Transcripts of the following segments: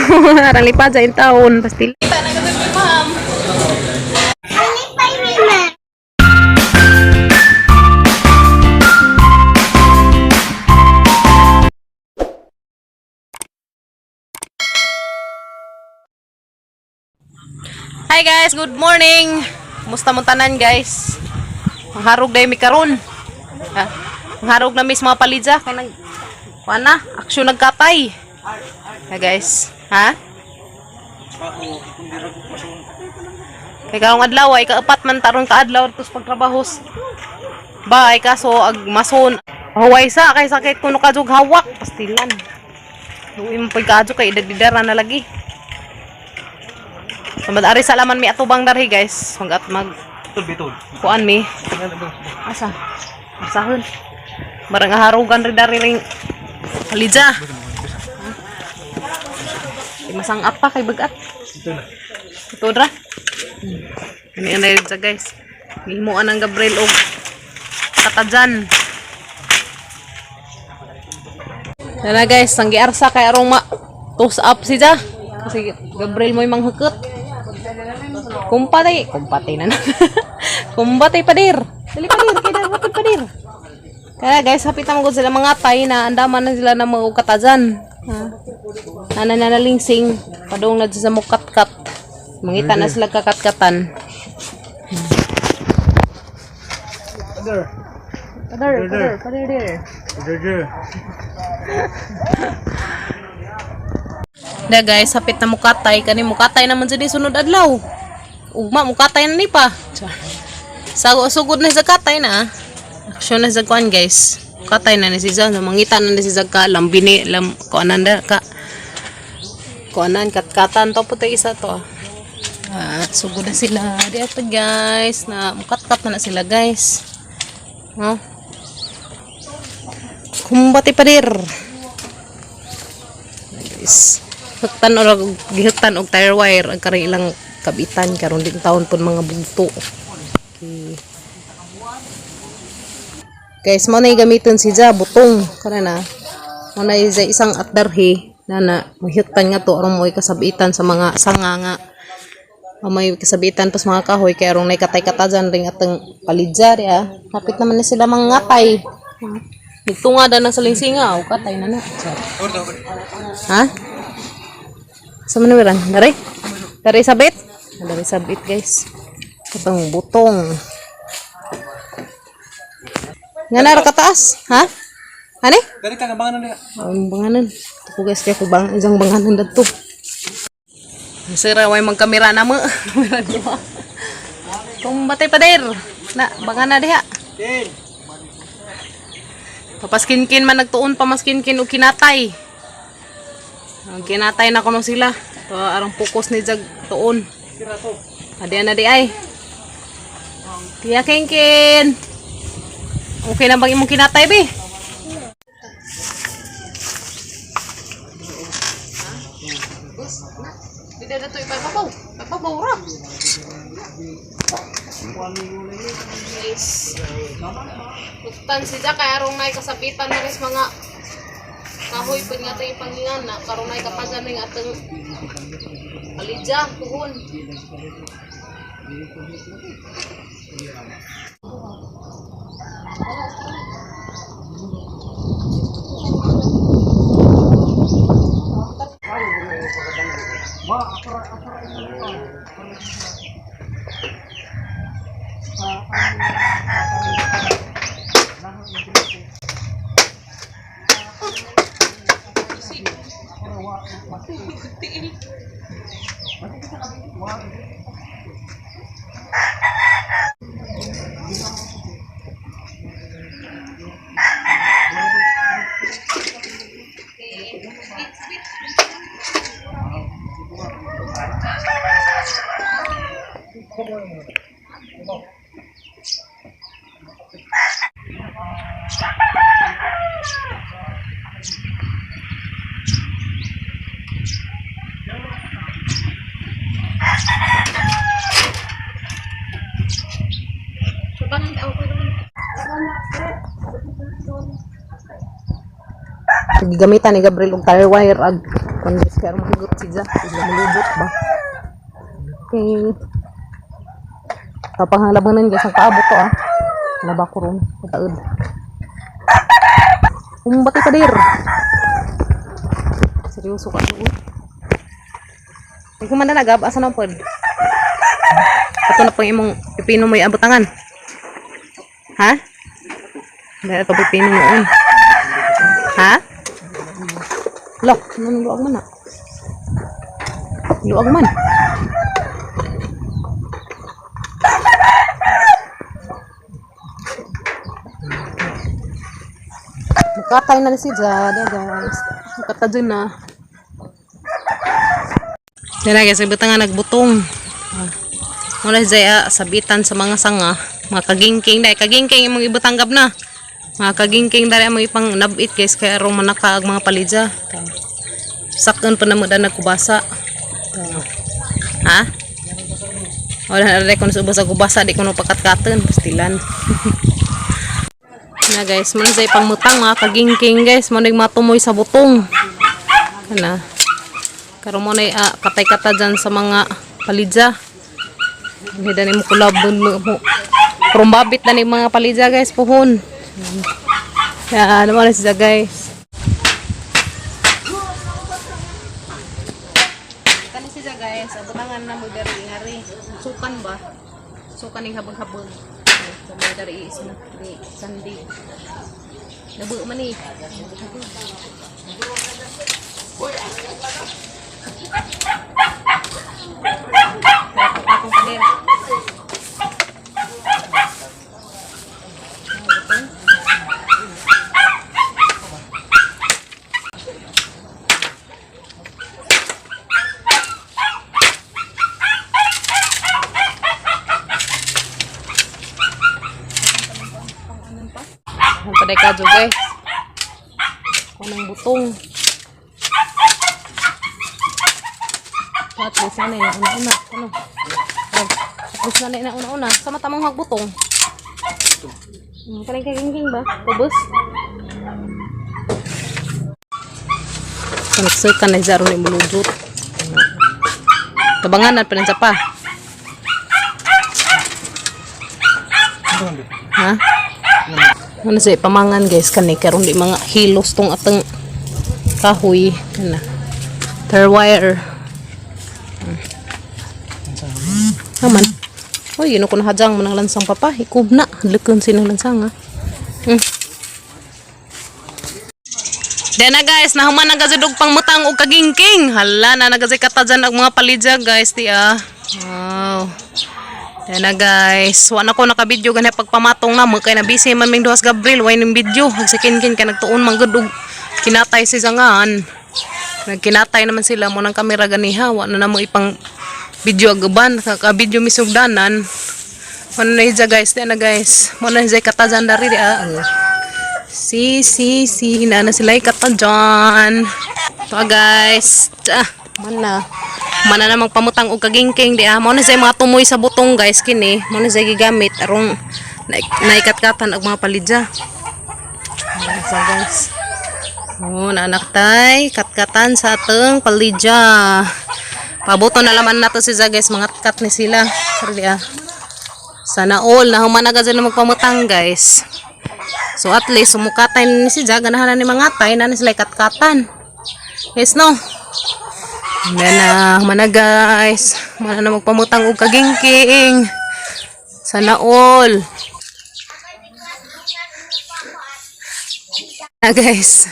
Arang lipad sa taon pastil. Hi guys, good morning. Kumusta mo tanan, guys? Mangharog day mi karon. Ha? Mangharog na mis mga palidza kay nag kuan na, aksyon nagkatay. Ha guys, ha? Kay karong adlaw ay kaapat man taron ka adlaw tos pagtrabahos. Ba ay kaso ag mason. Huway sa kay sakit kuno kadjog hawak pastilan. Duwi mo pagkaadyo kay idadidara na lagi. So, ari sa laman mi atubang darhi, guys. Mag at mag Bitol, bitol. Kuan mi. Asa? Asahon. Barang harugan ri dari ring halidja. Di masangat pa kay bagat. Ito na. Ito dra. Ini ang dahil guys. Gihimuan ang Gabriel og katadyan. Tara guys, ang giarsa kay arong ma toss up siya. Kasi Gabriel mo'y manghukot. Kumpate, kumpate na na. Kumpate padir. Dali padir, kay dar bakit padir. Kaya guys, hapit naman ko sila mga tay na andaman na sila ng mga katadyan. Ha? Ana na nalingsing, padung na sa mukatkat. Mangita na sila kakatkatan. Other. Pader, pader, pader, pader. Other. Da guys, hapit na mukatay kani mukatay naman jud ni sunod adlaw. Ugma mukatay na ni pa. Char. Sago sugod na sa katay na. Ah. Aksyon na sa kuan, guys. Katay na ni si Zan, mangita na ni si Zag ka lambini lam kuanan da ka. Kuanan katkatan to puti isa to. Ah. Ah, sugod na sila. Di ato guys, na mukatkat na, na sila, guys. No? Kumbati padir. Guys. Huktan og gihuktan og tire wire ang kari ilang kabitan karon din taon pud mga bugto. Okay. Guys, mo na gamiton si Ja butong kana na. Mo na isa isang atdarhi na na mahuktan nga to aron mo'y kasabitan sa mga sanga nga o may kasabitan pas mga kahoy kay aron nay katay-katajan ring atong palidja di ah. Hapit naman na sila mangatay. Nagtunga da na sa lingsinga o katay na na. Ha? Sa manuwiran? Dari? Dari sabit? Dari sabit, guys. Itong butong. Nga nara kataas? Ha? Ani? Dari ka nga banganan niya. Ang banganan. Ito ko guys, kaya ko bang, isang banganan dito. Sira, way magkamera na mo. Kamera duha. Kung batay pader. Na, bangana diha. Ken. Papaskinkin man nagtuon pa maskinkin og kinatay. Ang kinatay na kuno sila. To arang pukos ni jag tuon. Sira to. Adi na di ay. Tiya kinkin. Okay na bang imong kinatay be? Hindi na to ipapabaw. Ipapabaw ra. Guys. Huktan si Jack kay arong nay kasabitan na rin mga kahoy pud nga tayo pangingan na karon nay kapagan ning atong alidya puhon. Gigamitan ni Gabriel og tire wire ag Kon guys, kaya mahigot siya. Sila malubot ba? Okay. Tapang halabanan guys, ang kaabot to ah. Laba ko ron. Kataod. Umbati ka dir. Seryoso ka to. Ikaw man na nagab, asa na pod? Ato na pang imong pipino mo iabutangan. Ha? Dahil ito pipino noon. Ha? Lok, ano luag man na? Luag man. Mukatay na ni si Jada, guys. Mukata dyan na. Yan na guys, ibutang nga nagbutong. Ah. Mula si Jaya, sabitan sa mga sanga. Mga kagingking dahil. Kagingking imong ibutang gab na. Mga kagingking dahil imong ipang nabit guys. Kaya arong manaka ang mga palidya. Sakon pa na mo da nagkubasa. Ha? Wala na rin kung sa kubasa, di ko no pakatkatan. Pastilan. Na guys, muna sa ipangmutang mga kagingking guys. Muna yung matumoy sa butong. Ano? Karon mo na katay-kata dyan sa mga palidya. Hindi na mo kulab mo. Krumbabit na ni mga palidya guys, puhon. Kaya ano mo na siya guys. Kani siya guys, abutangan na mo dari ngari. Sukan ba? Sukan ning habag-habag. Sa mga dari is na di sandi. Nabuo man ni. Akong pader. Ang paday ka guys. Kunang butong. At least na na una-una. Ano? Oh, at least na na una-una. Sa mata mong hagbutong. Kaning kagingking ba? Kubos? Kanagsukan na zaro ni mulujot. Tabangan na pa pa. Ha? Ano sa pamangan guys kani karon di mga hilos tong atang kahoy kana. Terwire. Naman. Uy, yun ko nahajang manang lansang papa. Ikub na. Lukon sinang lansang ha. Then na guys, nahuman na gazidog pang mutang og kagingking. Hala na nagazay katadyan og mga palidya guys, di ah. Wow. Then na guys, wa na ko naka-video gani pagpamatong na mo kay na busy man ming duhas Gabriel, way ning video. Ug si Kinkin kay nagtuon man gud og kinatay si zangan. Nagkinatay naman sila mo ng kamera ganiha, wa na namo ipang video ag uban, ka video misugdanan. Mo na hija guys, di na guys. Mo na hija katadyan dari di ah. Si, si, si. Hina na sila ikata dyan. Ito ah, guys. Ah, mana. Mana namang pamutang og kagingking di ah. Mo na siya mga tumoy sa butong guys kini. Mo na siya gigamit arong naikatkatan og mga palidya. Ayan siya, guys. Oh, naanak tay, katkatan sa atong palidya. Pabuto na laman nato si guys, mga kat ni sila. Sorry ah. Sana all na humana ka dyan na magpamutang guys. So at least sumukatay ni si Jaga ganahan na ni mga tay na ni sila katkatan. Yes no. And then humana guys, humana na magpamutang og kagingking. Sana all. Na guys.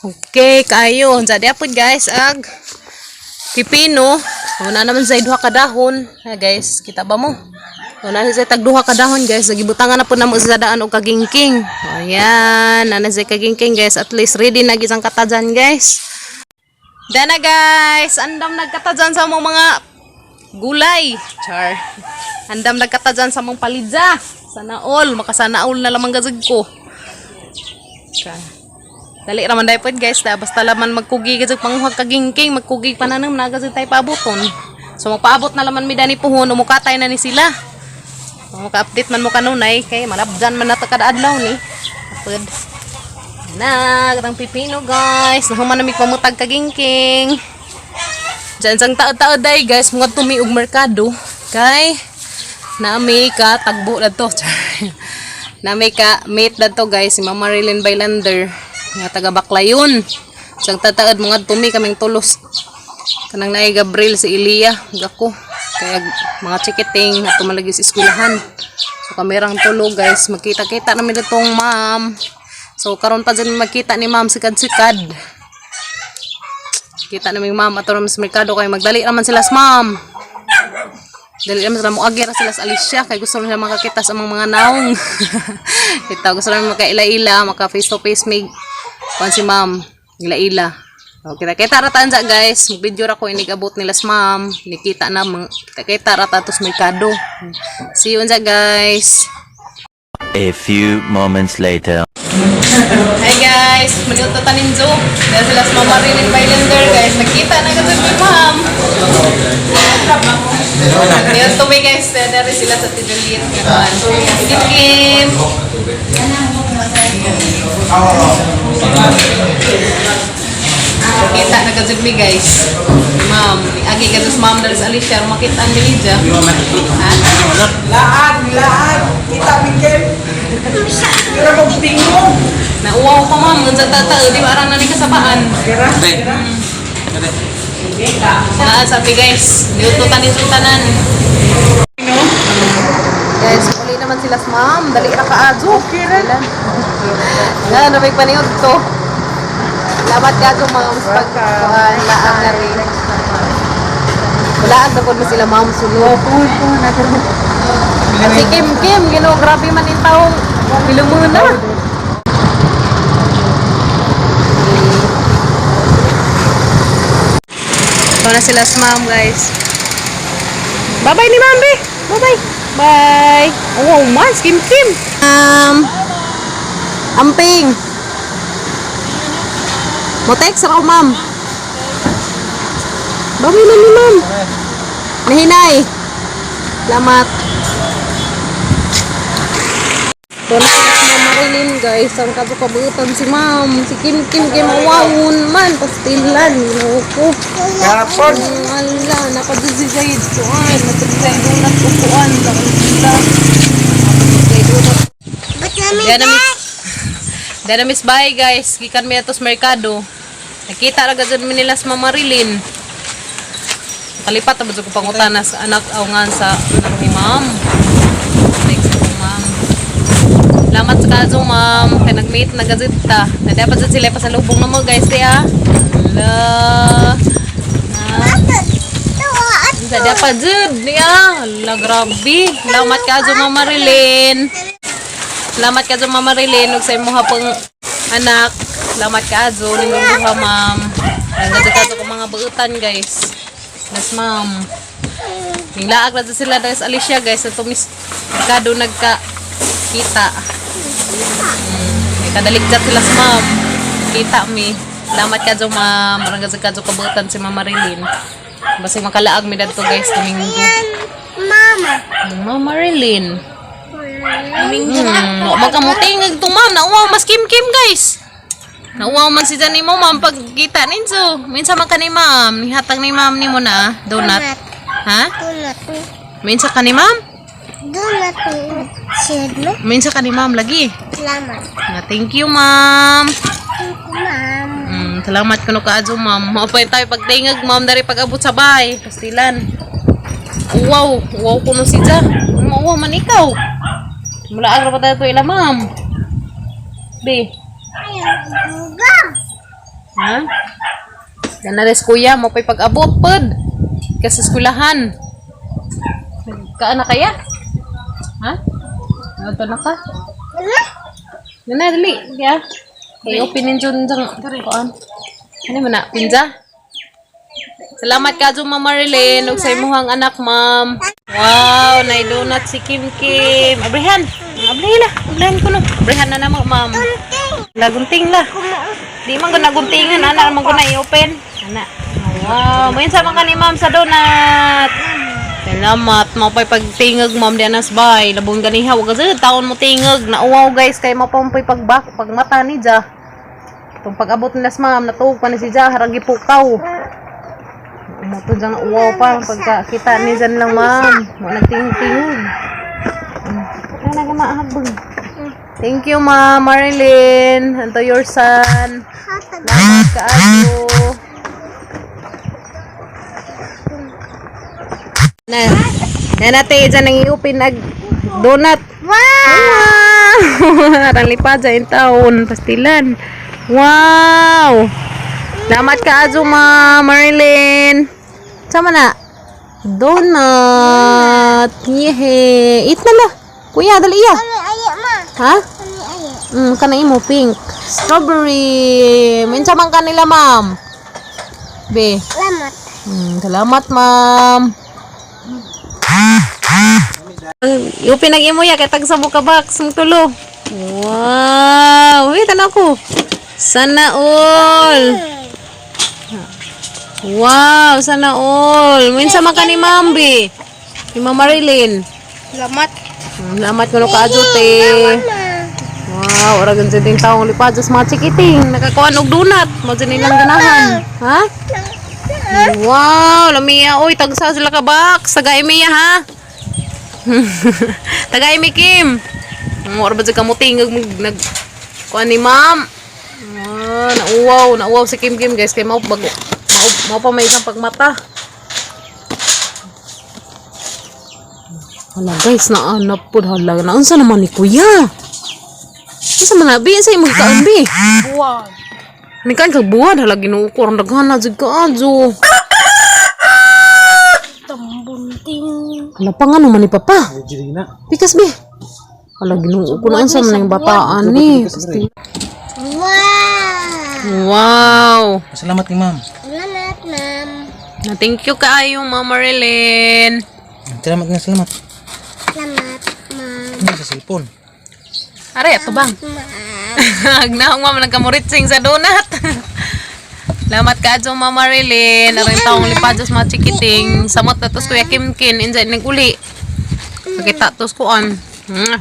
Okay, kayo. Unsa di apod guys ag pipino. Una naman sa duha ka dahon. Ha guys, kita ba mo? Una na sa tag duha ka dahon guys. Nagibutangan na po namo sa daan og kagingking. Ayan, na sa kagingking guys. At least ready na gisang katadyan guys. Dana guys, andam nagkatadyan sa mong mga gulay. Char. Andam nagkatadyan sa mong palidya. Sana all, makasana all na lamang gazig ko. Char. Dali raman dahil po guys, da, basta laman magkugi gazig panguhag kagingking, magkugi pa na nang nagazig tayo paaboton. So magpaabot na laman mi dani puhon, umukatay na ni sila. So, maka-update man mo kanunay kay malabdan man nato kada adlaw ni. Apod. Na, katang pipino, guys. Nahuman na mi pamutag kagingking. Diyan sang taod-taod day, guys, mga tumi og merkado kay naami ka tagbo na to. Naami ka mate na to, guys, si Mama Marilyn Bailander nga taga Baclayon. Sang tataod mga tumi kaming tulos. Kanang naay Gabriel si Elia ug ako. Kaya mga chikiting ato malagi sa eskwelahan. So kamerang tulo, guys, magkita-kita namin ditong ma'am. So karon pa dyan magkita ni ma'am sikad-sikad. Kita namin ma'am ato naman sa merkado kay magdali naman sila sa ma'am. Dali naman sila moagi ra sila sa Alicia kay gusto nila makakita sa among mga naong. Ito gusto namin makaila-ila, maka face to face mig kuan si ma'am, ila-ila. So, kita-kita ra ta guys, video ra ko inig abot nila sa ma'am, nikita na kita-kita ra ta sa merkado. See you unsa, guys. A few moments later. Hi guys, maniot na tanin Jo. Dahil sila sa Mama Marilyn Bailander, guys. Nagkita na kasi ni ma'am. Maniot to me, guys. Dari sila sa Tijuliet. Kim Kim. Kita na kasi mi, guys. Ma'am, agi kasi sa ma'am dari sa Alicia. Makita ni Lydia. Ha? Laag, laag. Kita, Miguel. Pero kung tingog. Nauwaw pa, ma'am. Unsa tata, di ba arang na ni kasabaan? Kira, kira. Ah, sabi guys, niluto tanin tanan. Guys, muli naman sila sa ma'am. Dali ra kaadyo. Okay ra. Na, na may paniod to. Salamat kaadyo, ma'am, sa pagkuhan. Laag na rin. Wala na po sila ma'am sulod. Si Kim Kim, ginoo, grabe man yung taong pilumuna. Ito na sila sa ma'am, guys. Bye-bye ni ma'am, be. Bye-bye. Bye. Oh, man, Kim Kim. Amping. Mo text ako, ma'am. Bye-bye na ni ma'am. Nahinay. Salamat. Ito na sila si Ma'am Marilyn, guys. Ang kabukabutan si ma'am. Si Kim Kim Kim wawon man. Pastilan. Ginoo ko. Kapon. Ala, napadizay kuan, napadizay donut ko kuan sa kanila. Napadizay donut. Dana miss. Dana miss bye, guys. Gikan mi ato sa merkado. Nakita ra gud mi nila sa Mama Marilyn. Kalipat na ba ko pangutana sa anak aw nga sa anak ni ma'am. Next ko, ma'am. Salamat sa kaso, ma'am. Kay nag-meet na gazeta. Na dapat jud sila pasalubong na mo, guys, di ah. Ala. Na. Sa dapat jud niya. Ala, grabe. Salamat ka Ma'am Marilyn. Salamat ka Ma'am Marilyn ug sa imong pang anak. Salamat ka ninyong duha, ma'am. Ang ganda ko mga buutan, guys. Nas ma'am. Ninglaag na sila dahil sa Alicia, guys. Sa tumis merkado nagka kita. May kadaligjat sila sa ma'am. Kita mi. Salamat ka ma'am. Marang gazag ka kabutan si Ma'am Marilyn. Basta makalaag mi dadto, guys, Domingo. Mama. Ma'am Marilyn. Magkamuting itong ma'am. Nauwaw mas Kim Kim, guys. Nauwaw man si Jani mo, ma'am, pagkita ninyo. Minsan man ka ni ma'am. Nihatag ni ma'am ni mo na donut. Ha? Donut. Minsan ka ni ma'am? Donut. Share mo. Minsan ka ni ma'am lagi. Salamat. Na, thank you, ma'am. Thank you, ma'am. Salamat kuno kaadyo, ma'am. Maupay tayo pagtingag, ma'am, dari pag-abot sa bahay. Pastilan. Wow, wow kuno si Ja. Mauwaw man ikaw. Mula ara pa tayo to ila, ma'am. Be. Ayaw, buga. Ha? Ganares kuya, mo pa'y pag-abot pod. Kasi eskwelahan. Kaan na kaya? Ha? Ano na ka? Nana, dali. Ya. Kay open ninyo dyan. Kuan. Ano mo na? Pinja? Salamat ka Ma'am Marilyn. Ug sa imuhang anak, ma'am. Wow, nay donut si Kim Kim. Abrihan. Abrihan la. Abrihan ko no. Abrihan na namo, ma'am. Lagunting la. Di man ko naguntingan, ana man ko na i-open. Ana. Wow, minsan man ka ni ma'am sa donut. Salamat, mo pa'y pagtingag, ma'am, di anas bay. Labong ganiha, wag kasi taon mo tingag. Nauwaw, guys, kay mo pa pa'y pagbak, pagmata ni Ja. Itong pag-abot nila sa ma'am, natuog pa ni si Ja, harang gipukaw. Umuto dyan, uwaw pa. Pagkakita ni Jan lang, ma'am. Mo nagtingog-tingog. Ay, nagmahabog. Thank you, ma'am Marilyn. And to your son. Hatag. Salamat kaayo. Na, na nate dyan ang iupin nag donut. Wow! Wow! Arang lipa dyan yung taon. Pastilan. Wow! Salamat ka, ma Marilyn. Sama na. Donut. Yehe. Eat na la. Kuya, dali iya. Kami ayo ma. Ha? Kami ayo. Kana imo pink. Strawberry. Minsa man kanila, ma'am. Be. Salamat. Salamat, ma'am. Iupin ang imo ya kay tag sa buka box mong tulo. Wow! Wait, ano ko? Sana all. Wow, sana all. Minsa man ka ni ma'am, be. Ni Ma'am Marilyn. Salamat. Salamat kuno ka te. Wow, ora ganun din taong lipad sa mga chikiting. Nakakuan og donut. Mo dyan nilang ganahan. Ha? Wow, lamiya oy, tagsa sila ka box. Taga Emiya ha. Taga Emi Kim. Mo ba jud kamuting nag nag kuan ni ma'am. Ah, nauwaw, nauwaw si Kim Kim guys kay mao bago. Mao, mao pa may isang pagmata. Hala guys, naanap po hala. Naunsa naman ni kuya? Unsa man na bi? Unsa imong kaon bi? Buwan. Ni kan kag buwan hala Ginoo ko ang daghan na jud kaayo. Tambunting. Hala pa nga naman ni papa. Jiri na. Pikas bi. Hala Ginoo ko na unsa man ang bataan ni. Wow! Wow. Salamat ni ma'am. Salamat, ma'am. Na thank you kaayo Ma'am Marilyn. Salamat nga, salamat. Salamat, ma'am. Ano sa cellphone? Are ato bang? Ma'am. Agnaong ma'am nagkamuritsing sa donut. Salamat ka Ma'am Marilyn. Aring taong lipados mga chikiting. Samot na tos Kuya Kimkin. Injay naguli. Pakita tos kuan.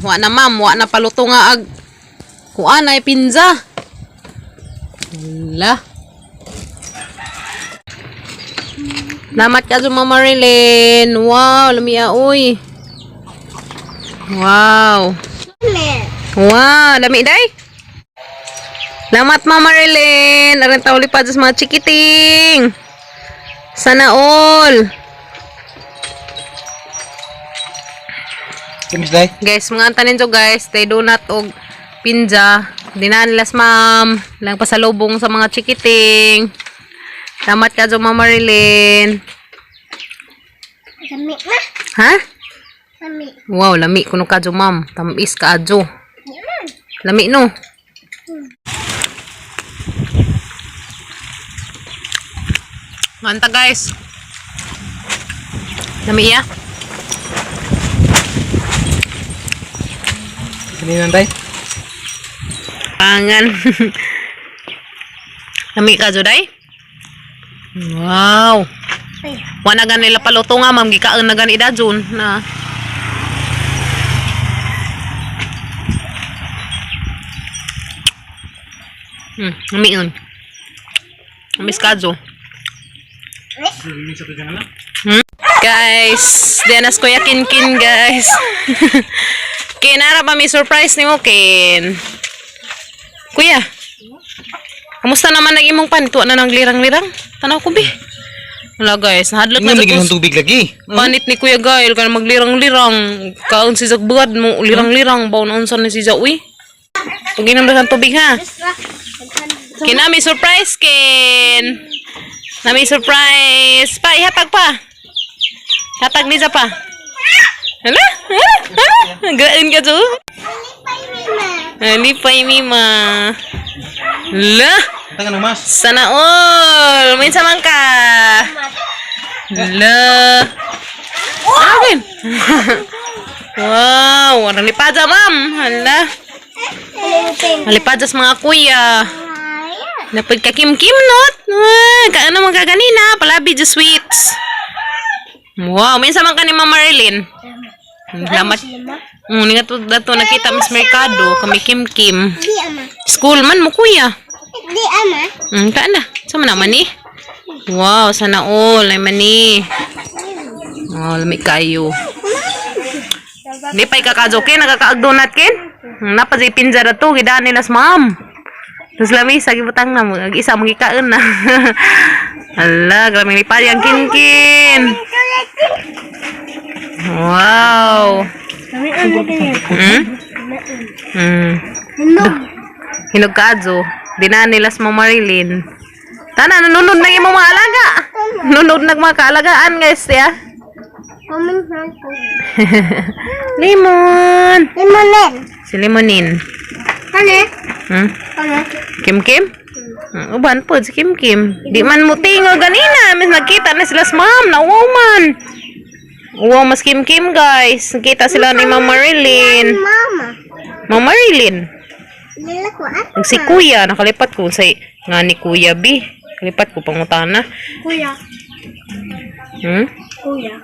Wa na ma'am, wa na paluto nga ag kuan ay pinza. Wala. Salamat ka Ma'am Marilyn. Wow, lamia uy. Wow. Ma'am. Wow, lami day. Salamat Ma'am Marilyn. Aring tauli pa sa mga chikiting. Sana all. Kamis day? Guys, mga antanin jo guys, they donut og pinja. Dinaan las ma'am. Lang pasalubong sa mga chikiting. Salamat ka Ma'am Marilyn. Lami ma. Ha? Lami. Wow, lami kuno ka ma'am. Tamis ka adyo. Lami, ma'am. Lami no. Manta guys. Lami ya. Kaninan day? Pangan. Lami ka Juday? Wow. Ay. Wa na gani nila paluto nga ma'am gikaon na gani dajun na. Lami yun. Miss Kajo. Guys, diyan as Kuya Kinkin, guys. Kin, ara pa may surprise ni mo, Kin. Kuya, kamusta naman ang imong panit? Wa na nang lirang-lirang? Tanaw ko, bi. Wala, guys. Nahadlok na Nga sa lagi ng tubig lagi. Panit ni Kuya Gail, kaya maglirang-lirang. Kaon si Zagbugad mo, lirang-lirang. Baon unsa ni si Zawi. Pag-inom na ng tubig, ha? Kin, nami surprise, Kin. Nami surprise. Pa, ihatag pa. Hatag ni pa. Hala? Hala? Hala? Gaan ka to? Lipay, Mima. Hala? Taga ng mas. Sana all! Minsan man ka! Hala! Akin! Wow! Warang lipada, ma'am! Hala! Malipada sa mga kuya. Napag ka kim kim not. Ah, kaano man ka ganina? Palabi just sweets. Wow, minsan man ka ni Ma'am Marilyn. Salamat. Nga to dato nakita Miss Mercado, kami Kim Kim. Di ama. School man mo kuya. Di ama. Kaan na. Sama na mani? Wow, sana all. Ay mani. Oh, lami kayo. Di pa ikakajoke, nakakaag-donut kin. Napasay pinza na to, gidaan nila sa ma'am. Tapos lami, sa gibutang na, mag isa magikaon na. Ala, grabe ni pari ang kinkin. Wow. Hinog. Hinog kaadyo. Dinaan nila sa Ma'am Marilyn. Tana, nununod na yung mga alaga. Nunod na mga kaalagaan, guys, ya. Comment ko. Lemon. Limonin. Si Lemonin. Ano? Ano? Kim Kim? Uban po, si Kim Kim. Di man mo tingo ganina. Mas nagkita na sila sa ma'am. Nauwaw man. Uwaw mas Kim Kim, guys. Nakita sila ni Ma'am Marilyn. Mama. Ma'am Marilyn. Lila ko at Ug si Kuya, nakalipat ko sa nga ni Kuya B. Kalipat ko pangutana. Kuya. Hmm? Kuya.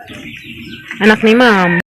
Anak ni Ma'am.